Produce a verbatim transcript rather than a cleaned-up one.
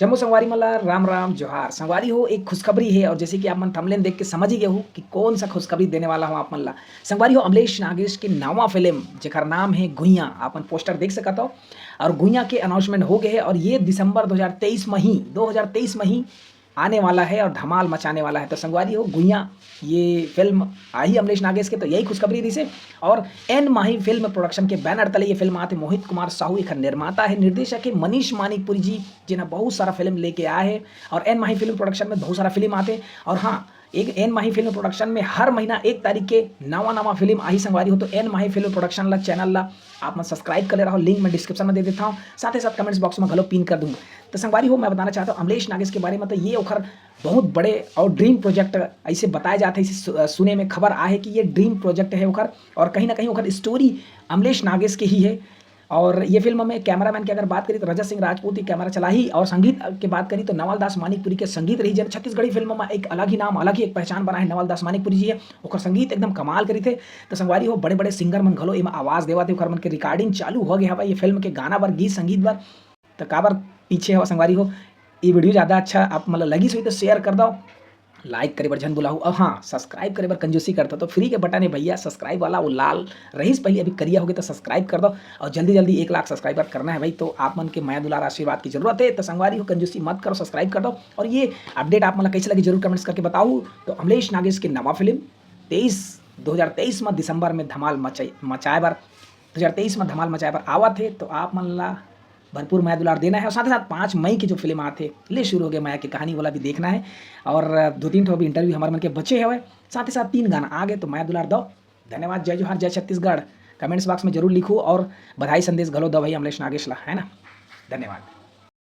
जम्मो संगवारी मन ला राम राम जोहार। संगवारी हो, एक खुशखबरी हे और जैसे कि आप मन thumbnail देख के समझ ही गए हो कि कौन सा खुशखबरी देने वाला हूँ आप मन ला। संगवारी हो, अमलेश नागेश के नवा फिल्म जेकर नाम हे गुइया, आप मन पोस्टर देख सकत हो और गुइया के अनाउंसमेंट हो गए हे और ये दिसंबर दो हज़ार तेईस में ही, दो हज़ार तेईस में ही आने वाला है और धमाल मचाने वाला है। तो संगवारी हो, गुइया ये फिल्म आही अमलेश नागेश के, तो यही खुशखबरी रहिसे। और एन माही फिल्म प्रोडक्शन के बैनर तले ये फिल्म आथे। मोहित कुमार साहू एखर निर्माता है, निर्देशक है मनीष मानिकपुरी जी, जेना बहुत सारा फिल्म लेके आए हैं और एन माही फिल्म प्रोडक्शन में बहुत सारा फिल्म आते हैं। और हाँ, एक एन माही फिल्म प्रोडक्शन में हर महीना एक तारीख के नवा नवा फिल्म आही संगवारी हो। तो एन माही फिल्म प्रोडक्शन ला, चैनल ला आप मन सब्सक्राइब कर ले रहो, लिंक मैं डिस्क्रिप्शन में दे देता हूँ, साथ ही साथ कमेंट्स बॉक्स में घलो पिन कर दूंगा। तो संगवारी हो, मैं बताना चाहता हूँ अमलेश नागेश के बारे में, तो ये ओखर बहुत बड़े और ड्रीम प्रोजेक्ट ऐसे बताया जाता है, इसे सु-, सुने में खबर आए कि ये ड्रीम प्रोजेक्ट है ओखर और कहीं ना कहीं ओखर स्टोरी अमलेश नागेश के ही है। और ये फिल्म में कैमरामैन की अगर बात करी तो रजत सिंह राजपूत ही कैमरा चलाही और संगीत के बात करी तो नवल दास मानिकपुरी के संगीत रही, जेन छत्तीसगढ़ी फिल्म में एक अलग ही नाम, अलग ही एक पहचान बना है नवल दास मानिकपुरी जी है। ओकर संगीत एकदम कमाल करी थे। तो संगवारी हो, बड़े बड़े सिंगर मन घलो एमा आवाज देवत हे, ओकर मन के रिकॉर्डिंग चालू हो गया हवा ये फिल्म के गाना बर, गीत संगीत बर। तो काबर पीछे हो संगवारी हो, ये वीडियो ज़्यादा अच्छा आप मतलब लगिस होई तो शेयर कर दो, लाइक करे बर झन भुलाहू। और हाँ, सब्सक्राइब करे बर कंजूसी करता तो फ्री के बटन है भैया, सब्सक्राइब वाला, वो लाल रहीस पहले, अभी करिया हो गया, तो सब्सक्राइब कर दो। और जल्दी जल्दी एक लाख सब्सक्राइबर करना है भाई, तो आप मन के मया दुलार आशीर्वाद की जरूरत है। तो संगवारी हो, कंजूसी मत करो, सब्सक्राइब कर दो। और ये अपडेट आप मन ला कैसे लगी जरूर कमेंट्स करके बताओ। तो अमलेश नागेश के नवा फिल्म तेईस, दो हज़ार तेईस में दिसंबर में धमाल मचाए मचाए बर, दो हज़ार तेईस में धमाल मचाए बर आवत हे, तो आप मन ला भरपूर मया दुलार देना है। और साथ ही साथ पाँच मई की जो फिल्म आत हे, ले शुरू हो गए मया की कहानी, वाला भी देखना है। और दो तीन ठो भी इंटरव्यू हमारे मन के बचे हवे, साथ ही साथ तीन गाना आ गए, तो मया दुलार दो। धन्यवाद। जय जोहार, जय छत्तीसगढ़। कमेंट्स बॉक्स में जरूर लिखो और बधाई संदेश घलो दो भाई अमलेश नागेश ला, है ना। धन्यवाद।